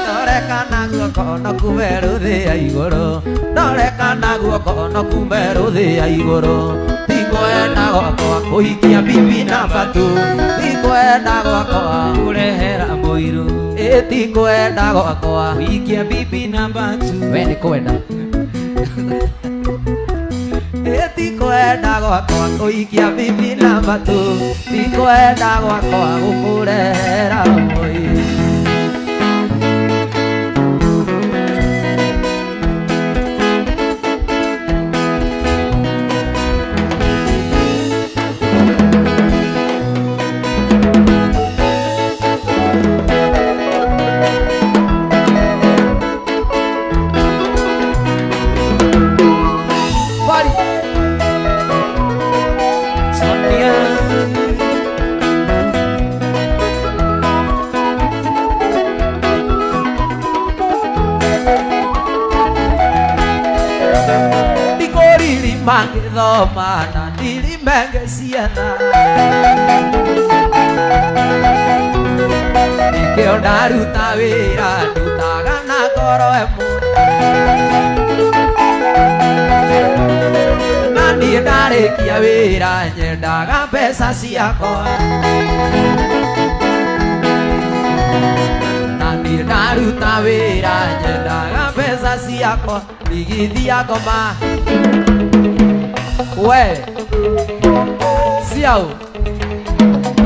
Ndoreka na guoko no kume rũthĩa igũrũ Ndoreka na guoko no kume rũthĩa igũrũ Ti kwenda gwakwa kũhikia bibi namba 2 Ti kwenda gwakwa Kũrehera mũiru Ĩ ti kwenda gwakwa Wikia bibi namba 2 We nĩ kwenda Ĩ ti kwenda gwakwa kũhikia bibi namba 2 Ti kwenda gwakwa gũkũrehera mũiru Sonia Ndikũririma ngĩthoma na ndirime ngĩcietha Nĩkĩo ndaruta wĩra ndutaga na ngoro ĩmwe Na niĩ ndarĩkia wĩra nyendaga mbeca ciakwa Na niĩ ndaruta wĩra nyendaga mbeca ciakwa ndigithia ngoma We Siao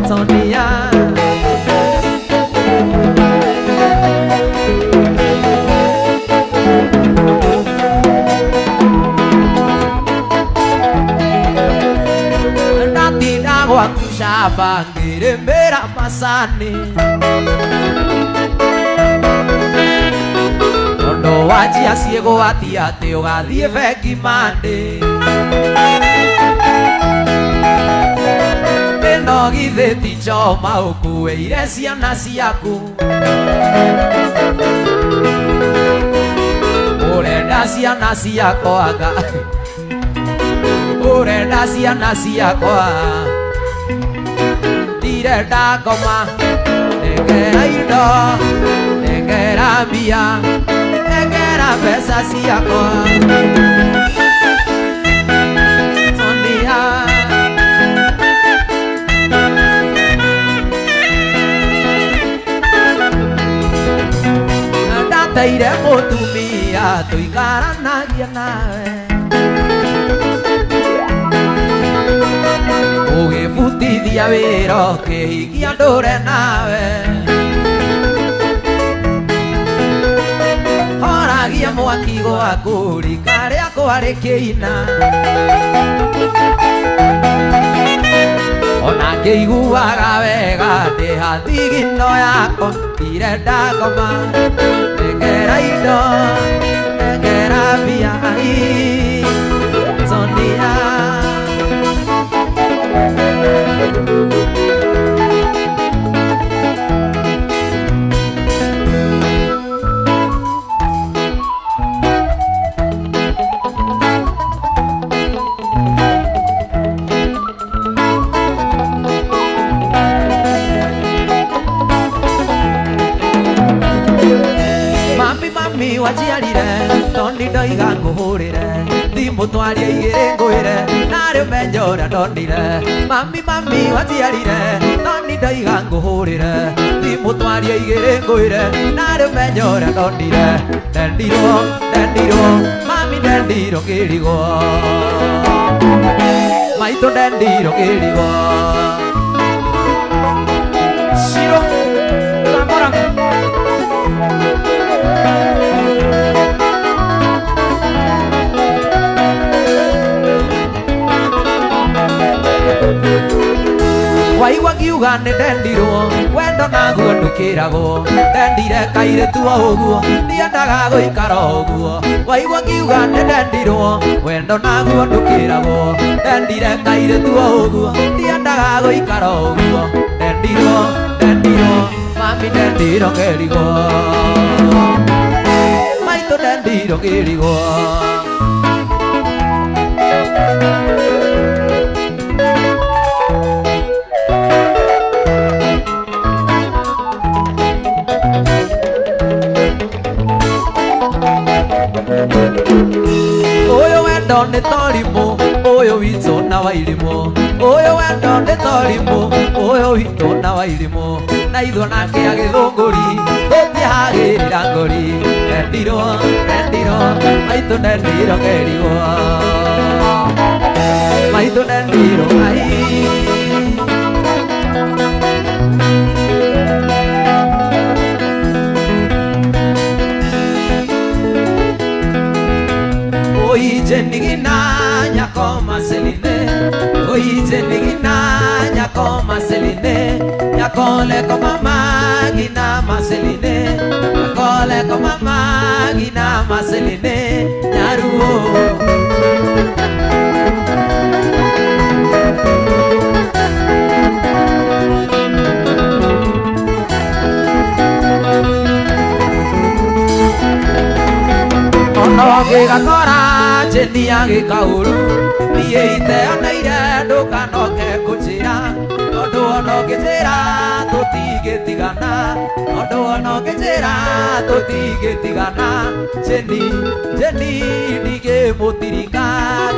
Sonia Ndatinda gwaku shamba ngĩrĩmĩra macani Tondũ wanjia ciĩgwatia atĩ ũgathiĩ bengi Monday Ĩno githĩ ti choma ũkuĩire ciana ciaku Ũrenda ciana ciakwa anga Ũrenda ciana ciakwa Ndirenda ngoma nengera indo nengera mbia nengera mbeca ciakwa Sonia Ndateire mũtumia tũikaranagia nawe Ũgĩbutithia wĩra ũkĩhikia ndũre nawe Horagia mwaki gwaku rika rĩakwa rĩkĩina Ona ngĩiguaga wega ndĩ hathigino yakwa ndirenda ngoma nengera indo nengera mbia Sonia Mami mami waciarire tondũ ndoiga ngũhũrĩre thimũ twarie igĩrĩ ngwĩre narĩ ũmenye ũrĩa ndonire Mami mami waciarire tondũ ndoiga ngũhũrĩre thimũ twarie igĩrĩ ngwĩre narĩ ũmenye ũrĩa ndonire ndendirwo ndendirwo mami ndendirwo ngĩrigwo maitũ ndendirwo ngĩrigwo Shiro Zamora Waigua ngiuga nĩ ndendirwo wendo naguo ndũkĩragwo ndendire kairĩtu o ũguo ndiendaga gũikara o ũguo Waigua ngiuga nĩ ndendirwo wendo naguo ndũkĩragwo ndendire kairĩtu o ũguo ndiendaga gũikara o ũguo ndendirwo ndendirwo mami ndendirwo ngĩrigwo maitũ ndendirwo ngĩrigwo Ũyũ wendo nĩ torimũ ũyũ witũ na wairimũ ũyũ wendo nĩ torimũ ũyũ witũ na wairimũ na ithuĩ nake agĩthũngũri tũtiahagĩrĩra ngũri ndendirwo ndendirwo maitũ ndendirwo ngerigwo maitũ ndendirwo ai Oije nigina nyako maseline Oije nigina nyako maseline Nyako leko mama gina maseline Nyako leko mama gina maseline Nyaruo Ono ngĩgakora njĩni agĩkaũru niĩ iteoneire ndũkanoke kũnjĩra tondũ ona ũngĩnjĩra tũtingĩtigana tondũ ona ũngĩnjĩra tũtingĩtigana Jeni Jeni ndingĩmũtirika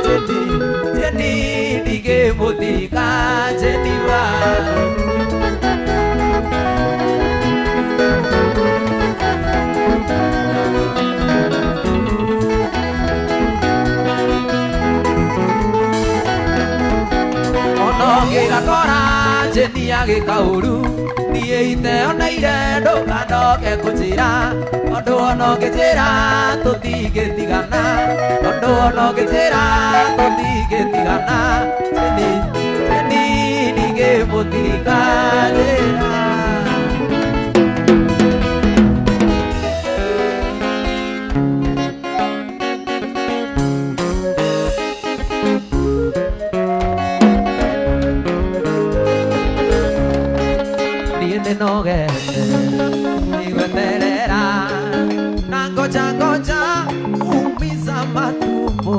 Jeni Jeni ndingĩmũtirika Jeni wa Ngĩgakora njĩni agĩkaũru niĩ iteoneire ndũkanoke kũnjĩra tondũ ona ũngĩnjĩra tũtingĩtigana tondũ ona ũngĩnjĩra tũtingĩtigana Jeni Jeni ndingĩmũtirika njĩra Nogete nigweterera na ngoja ngoja umiza matumbo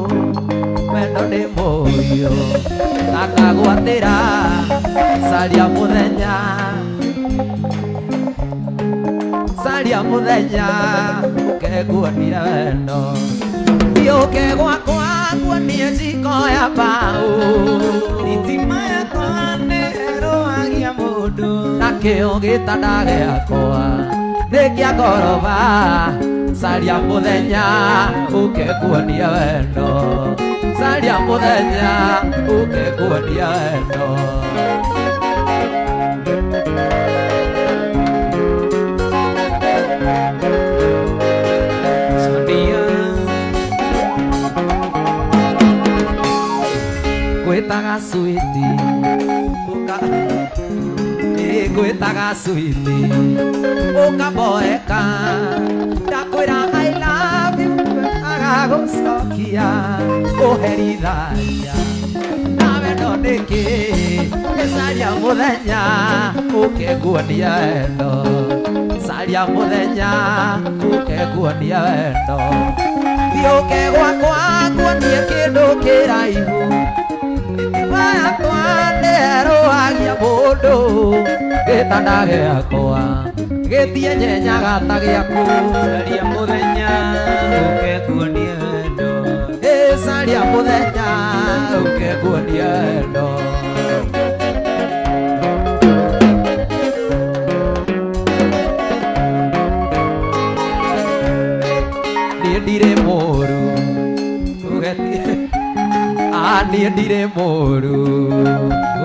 wendo nĩ mũhiũ akagwatĩra Caria mũthenya Caria mũthenya ũke nguonie wendo Ũke gwakwa nguonie njiko ya mbaũ Thitima yakwa nĩĩrũagia mũndũ Nakĩo gĩtanda gĩakwa nĩ kĩa ngoroba Caria mũthenya ũke nguonie wendo Caria mũthenya ũke nguonie wendo Sonia Gwĩtaga switi ũka Gwĩtaga switi ũkamboeka ndakwĩra I love you agagũcokia ũherithagia na wendo nĩkĩ Caria mũthenya ũke nguonie wendo Caria mũthenya ũke nguonie wendo Thiĩ ũke gwakwa nguonie kĩndũ kĩraihu Thitima yakwa nĩĩrũagia mũndũ Gĩtanda gĩakwa gĩtienyenyaga ta gĩaku Caria mũthenya ũke nguonie wendo Caria mũthenya ũke nguonie wendo Niĩ ndirĩ mũru ũgetie niĩ ndirĩ mũru wĩ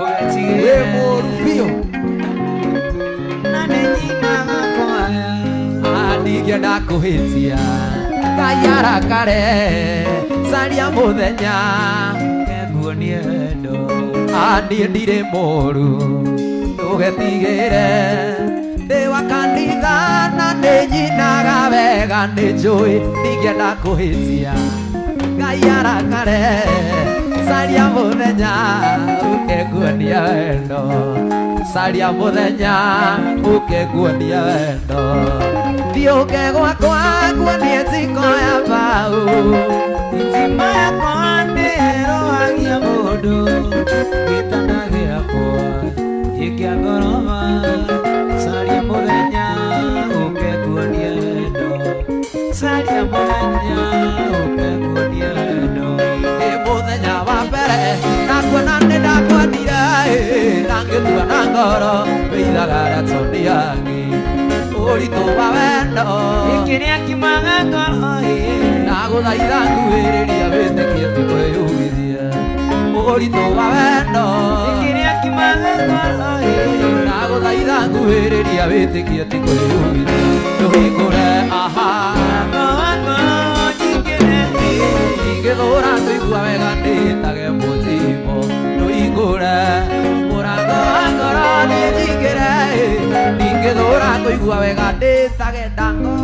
Ũgetigĩre mũru biũ na nĩ nyinaga kwaya ndingĩenda kũhĩtia Ngai arakare Caria mũthenya Ũke nguonie wendo Niĩ ndirĩ mũru ndũgetigĩre Ndĩ wa kanitha na nĩ nyinaga wega nĩ njũĩ ndingĩenda kũhĩtia Ngai arakare Caria mũthenya ũke nguonie wendo Caria mũthenya ũke nguonie wendo Thiĩ ũke gwakwa nguonie njiko ya mbaũ Thitima yakwa nĩĩrũagia mũndũ Gĩtanda gĩakwa gĩ kĩa ngoroba Caria mũthenya ũke nguonie wendo Caria mũthenya ũke nguonie wendo Ĩ mũthenya wa mbere ndakuona nĩ ndakwendire na ngĩtua na ngoro wĩithaga ratoniangi Ũritũ wa wendo Kĩrĩa kiumaga ngoro ndagũthaitha nguhĩrĩria wĩtĩkie ti kwĩyugithia Ũritũ wa wendo Kĩrĩa kiumaga ngoro ndagũthaitha nguhĩrĩria wĩtĩkie ti kwĩyugithia Ndũhingũre aha Mũrango wa ngoro nyingĩre Ingĩthũra kũigua wega ndĩtage mũtimo Ndũhingũre mũrango wa ngoro nĩ nyingĩre Ingĩthũra kũigua wega ndĩtage ndango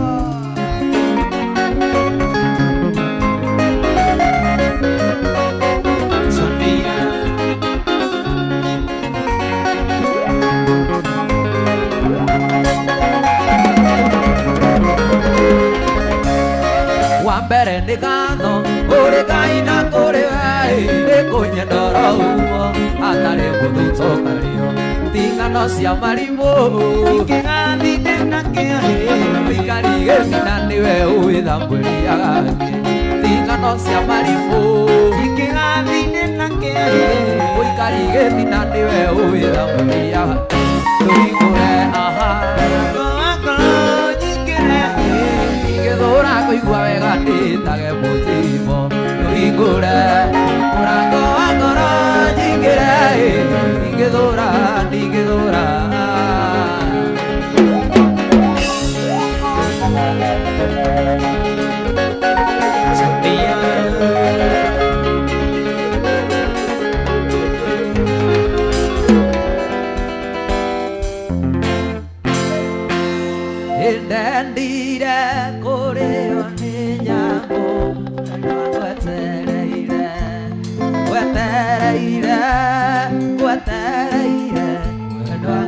Sonia Wa mbere nĩ ngatho kũrĩ Ngai na kũrĩ we nĩ kũnyenda oro ũguo hatarĩ mũthutũkanio ti ng'ano cia marimũ Kĩgathinde na kĩo Mũikari gĩtina nĩwe ũĩ thamburia gake ti ng'ano cia marimũ Kĩgathinde na kĩo Mũikari gĩtina nĩwe ũĩ thamburia gake Ndũhingũre aha Mũrango wa ngoro nyingĩre Ingĩthũra kũigua wega ndĩtage mũtimo Ndũhingũre mũrango wa ngoro nyingĩre Ingĩthũra ndingĩthũra Sonia Ndendire kũrĩo nĩ nyamũ Wetereire wetereire wetereire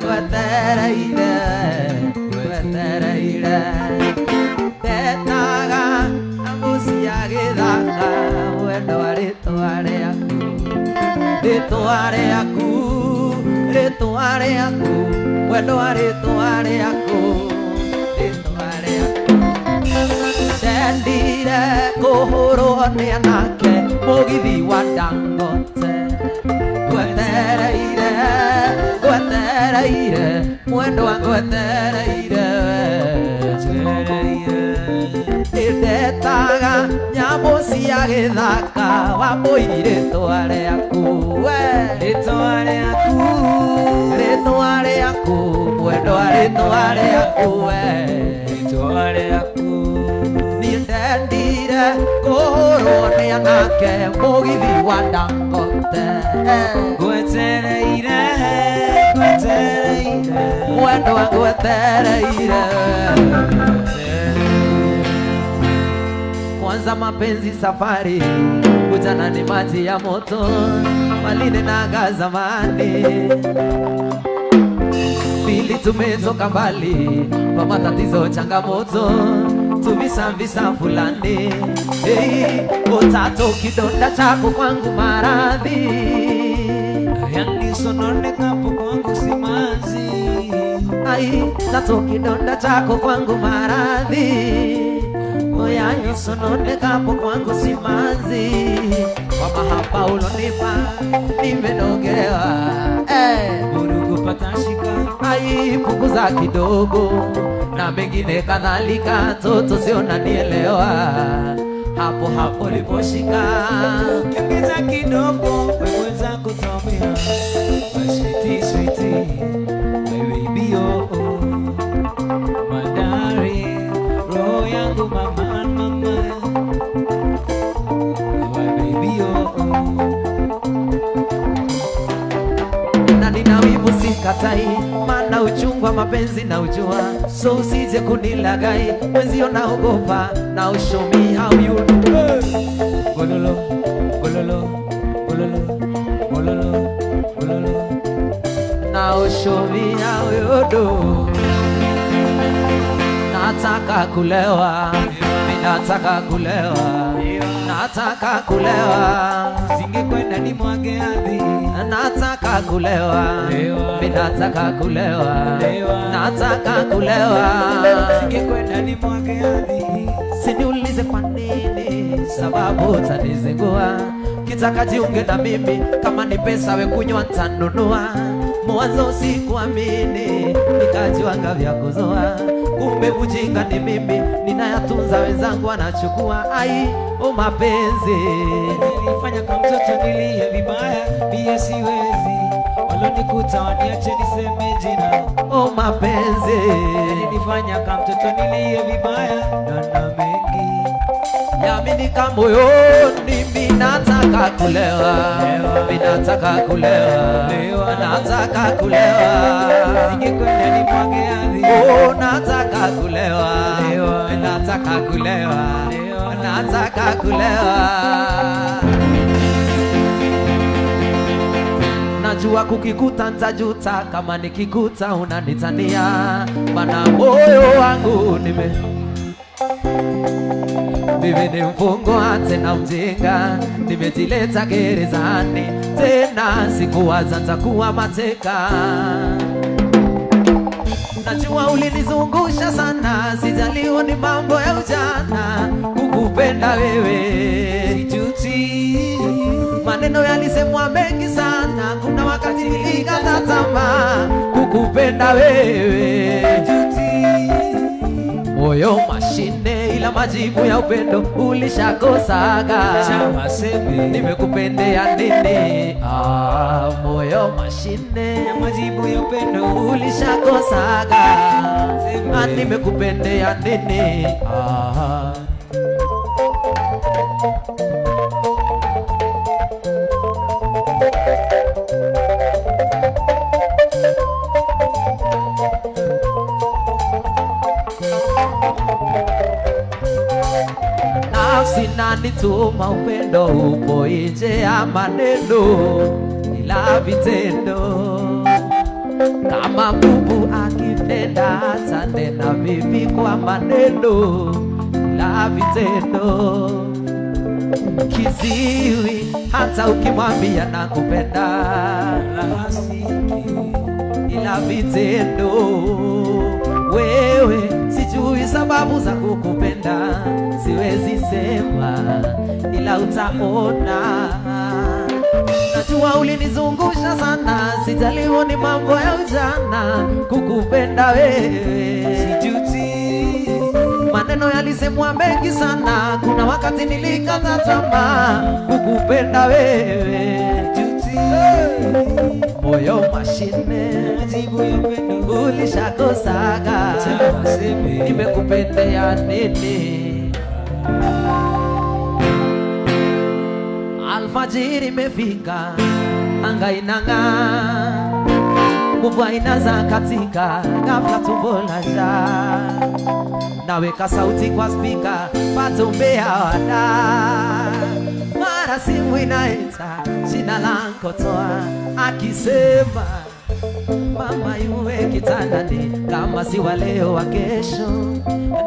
wetereire wetereire Ndetaga nyamũ cia gĩthaka wendo rĩtwa rĩaku rĩtwa rĩaku Rĩtwa rĩaku mwendwa rĩtwa rĩaku rĩtwa rĩaku ndendire kũhũrwo nĩ anake mũgithi wa Dangote ngwetereire ngwetereire mwendwa ngwetereire ndetaga nyamũ cia gĩthaka Wambũi rĩtwa rĩaku we Rĩtwa rĩaku rĩtwa rĩaku mwendwa rĩtwa rĩaku we Rĩtwa rĩaku niĩ ndendire kũhũrwo nĩ anake mũgithi wa Dangote Ngwetereire ngwetereire mwendwa ngwetereire kwanza mapenzi safari ujana ni maji ya moto maline naga zamani pili tumetoka mbali kwa matatizo changamoto tuvisa visa fulani hey, utatu kidonda chako kwangu maradhi yani sononekapo kwangu simanzi ai tatu kidonda chako kwangu maradhi oya sononekapo kwangu simanzi kwa mahaba ulonipa nimenogewa vurugu patashika ai punguza kidogo na mengine kadhalika toto sio nanielewa hapo hapo liposhika ukiongeza kidogo wewe zako utaumia my sweetie sweetie my baby oh oh my darling roho yangu mama mama my baby oh oh na nina wivu sikatai maana uchungu wa mapenzi na ujua so usije kunilagai mwenzio naogopa na show me how you do gololo gololo gololo gololo gololo now show me how you do nataka kulewa mimi nataka kulewa nataka kulewa singekwenda nimwage hadhi nataka kulewa mimi nataka kulewa nataka kulewa singekwenda nimwage hadhi siniulize kwa nini sababu utanizingua kitaka jiunge na mimi kama ni pesa we kunywa ntanunua mwanzo sikuamini nikajiwanga vya kuzoa kumbe ujinga ni mimi ninayatunza wenzangu wanachukua ai o mapenzi nilifanya kwa mtoto nilie vibaya mie siwezi walonikuta waniache niseme jina o mapenzi nilifanya kwa mtoto nilie vibaya na mengi yaminika moyoni mimi nataka kulewa mimi nataka kulewa nataka kulewa singekwenda nimwage hadhi oh nataka kulewa nataka kulewa nataka kulewa najua kukikuta ntajuta kama nikikuta unanitania maana moyo wangu nime mimi ni mfungwa tena mjinga nimejileta gerezani tena sikuwaza nitakuwa mateka najua ulinizungusha sana sijaliwa ni mambo ya ujana kukupenda wewe sijuti maneno yalisemwa mengi sana kuna wakati nilikata tamaa kukupenda wewe sijuti moyo mashine ila majibu ya upendo ulishakosaga chawaseme nimekupendea nini ah moyo mashine na majibu ya upendo ulishakosaga nimekupendea nini ah nafsi inanituma upendo upo nje ya maneno ila vitendo kama bubu akipenda atanena vipi kwa maneno ila vitendo kiziwi hata ukimwambia nakupenda hasiki. ila vitendo. Wewe sijui sababu za kukupenda, siwezi sema ila utaona. Najua ulinizungusha sana, sijaliwa ni mambo ya ujana, kukupenda wewe Sijuti. Maneno yalisemwa mengi sana, kuna wakati nilikata tamaa, kukupenda wewe Sijuti. Moyo mashine Majibu ya upendo ulishakosaga, Tawaseme. nimekupendea nini? Alfajiri imefika, anga inang'aa, mvua inaanza katika, ghafla tumbo la njaa. Naweka sauti kwa spika, patumbea wada. Mara simu inaita, jina langu toa, akisema mama yuwe kitandani, kama si wa leo wa kesho.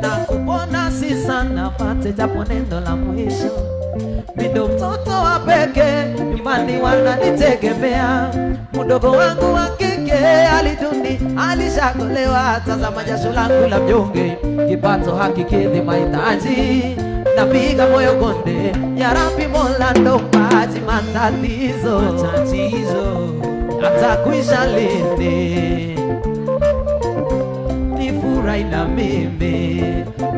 Na kupona si sana, pate japo neno la mwisho. Mindo mtoto wa pekee, nyumbani wananitegemea. Mdogo wangu wa kike aliduni, alishakolewa. Tazama jasho langu la mnyonge, kipato hakikidhi mahitaji. Napiga moyo konde, ya Rabbi Mola ndo mpaji. Matatizo Matatizo atakuisha lini? Nifurahi na mimi,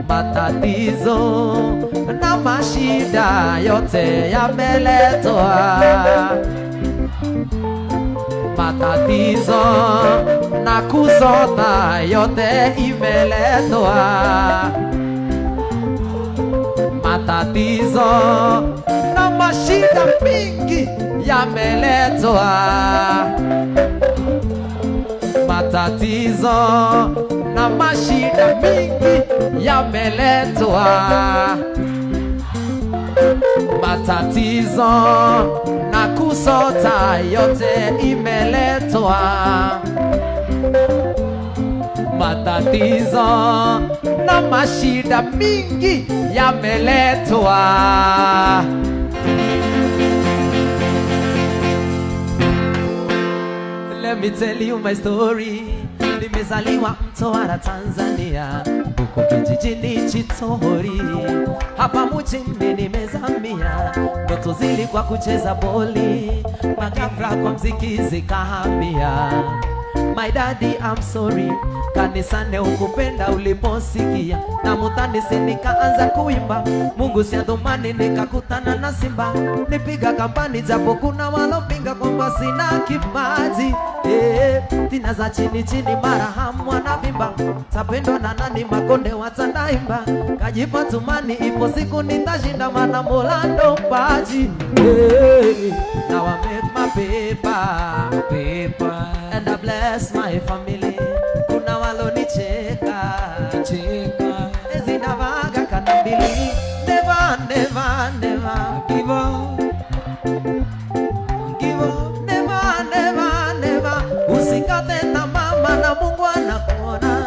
matatizo na mashida yote yameletwa. Matatizo na kusota yote imeletwa. Matatizo na mashida mingi yameletwa. Matatizo na mashida mingi yameletwa. Matatizo na kusota yote imeletwa. Matatizo na mashida mingi yameletwa. Let me tell you my story. Nimezaliwa Mtwara, Tanzania, huko kijijini Chitohori. Hapa mjini nimezamia, ndoto zilikuwa kucheza boli, makafra kwa mziki zikahamia. My daddy, I'm sorry, kanisani hukupenda uliposikia, na mutanisi nikaanza kuimba. Mungu si adhumani, nikakutana na simba, nipiga kampani japo kuna walopinga kwamba sina kipaji. Tina za chini chini mara hamu anavimba, tapendwa na nani? Makonde watandaimba, kajipa tumani, ipo siku nitashinda, maana Mola ndo mpaji. Now I make my paper, Paper and I bless my family. Kuna walonicheka, Cheka zinavaga kanda mbili. Never, never, never Give up, give up. Never, never, never. Usikate tamaa, maana Mungu anakuona.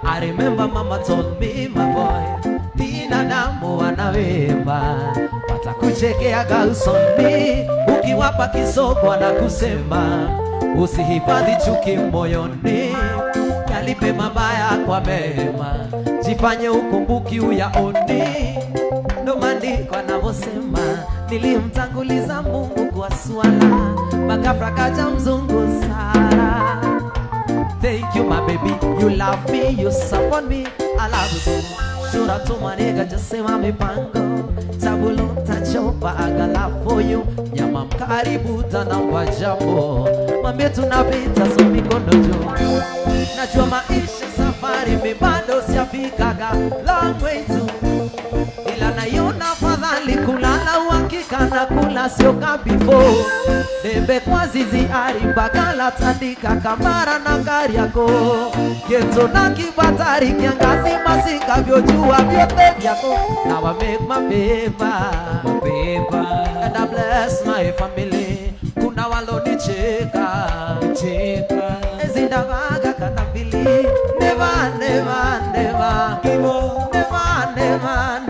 I remember mama told me, my boy, binadamu wanawema, watakuchekea usoni, ukiwapa kisogo wanakusema. Usihifadhi chuki moyoni, yalipe mabaya kwa mema, jifanye ukumbuki uyaoni. Ndo maandiko anavyosema, nilimtanguliza Mungu kwa swala, makafra kaja mzungu Sara. Thank you my baby, you love me, you support me, I love you too. Shura tu manega jasema mipango, tabulo tachopa agala for you. Nyama mkaribu tanamba jambo, mwambie tunapita so mikono juu. Najua maisha safari mi bado sijafikaga long way to, ila naiona fadhali kulala uhakika na kula sio ka before. Dembe kwa zizi aribagala tandika kamara na Kariako, Geto na Kibatari kiangazi masika vyojua vyote vyako. Now I make my paper, My paper and I bless my family. Kuna walonicheka, Cheka ezindavaga kanda mbili. Never, never, never Give up, Never, never,